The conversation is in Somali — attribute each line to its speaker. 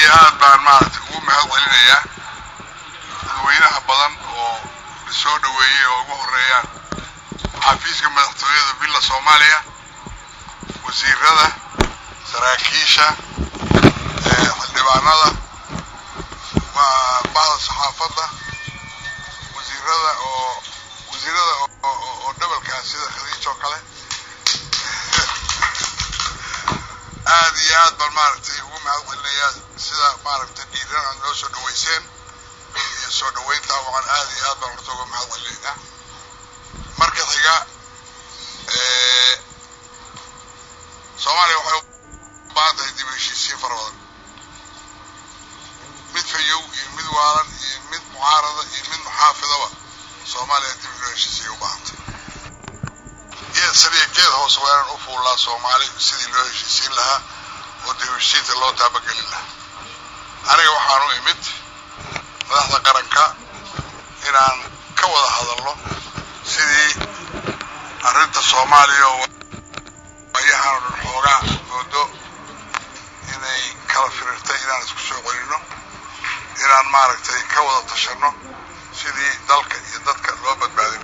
Speaker 1: Iyo aad baan maaragtay ugu mahad celinayaa dadweynaha badan oo la soo dhoweeyey oo ugu horeeyaan xafiiska madaxtooyada Villa Soomaaliya, wasiirada, saraakiisha, xildhibaanada, bahda saxaafadda, wasiirada oo wasiirada oo dhabalkaa sida Khadiij oo kale. Aad iyo aad baan maaragtay ugu mahad celinayaa sida maaragtay dhiiran aad noo soo dhaweyseen iyo soo dhaweyntaa waxaan aad iyo aad baan horta uga mahad celinaynaa. Marka xiga, Soomaaliya waxay u baahan tahay dib u heshiisiin fara badan, mid fayow iyo mid waalan iyo mid mucaarada iyo mid muxaafidaba. Soomaaliya dib loo heshiisiyay u baahantay. Geed sariya geed hoose waa inaan u fuullaa Soomaali sidii loo heshiisiin lahaa oo dib u heshiisiinta loo taabagelin lahaa. Aniga waxaan u imid madaxda qaranka inaan ka wada hadalno sidii arrinta Soomaaliya oo waayahan oo dhan xoogaa moodo inay kala firirtay inaan isku soo celinno, inaan maaragtay ka wada tashanno sidii dalka iyo dadka loo badbaadin.